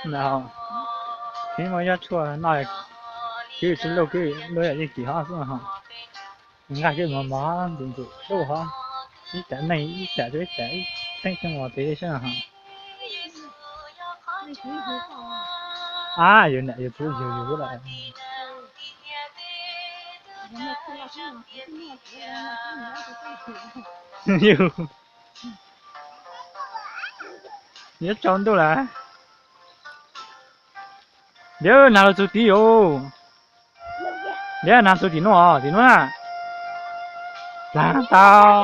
Ntawd ho, tsis muaj yob tshuaj noj, kwv tsis luj, kwv luj yam yeej kim hov xwb ho. Nqaj kwv mos mos ntxim ntxim luj hov, ib tam neeg ib tam rau ib tam ib teeb xyoo los tiv li sab ho. A, yus niam yus txiv yug yus lawm. Yus, yuav tsaus ntuj lawm. Liab, nag los txug tim yus. Liab, nag txug tim nuav, tim nuav na. Plaag tau.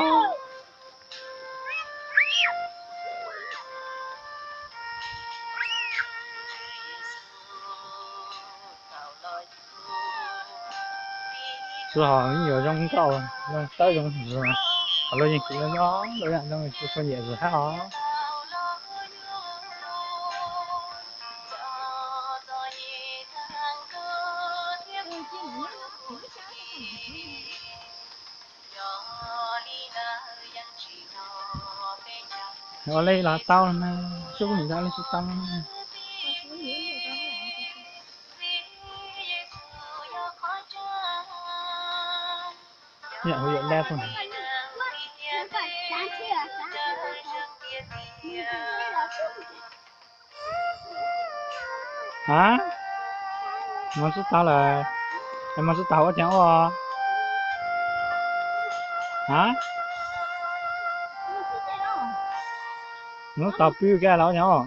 Txug ho yeej yuav zoo nkauj, zoo tawb zoo zug, ho luag yeej kuj nyob nyob luag yam zoo tsis tshua nyiam zug hab os. Ua le los tau na, sub kuj nim ua le tsis tau na. Yam hu yam dab xwb. Ha, moog tsis tau lawm, moog tsis tau ua caag ua? Ha, moog tsis tau pw kag los ua caag ua?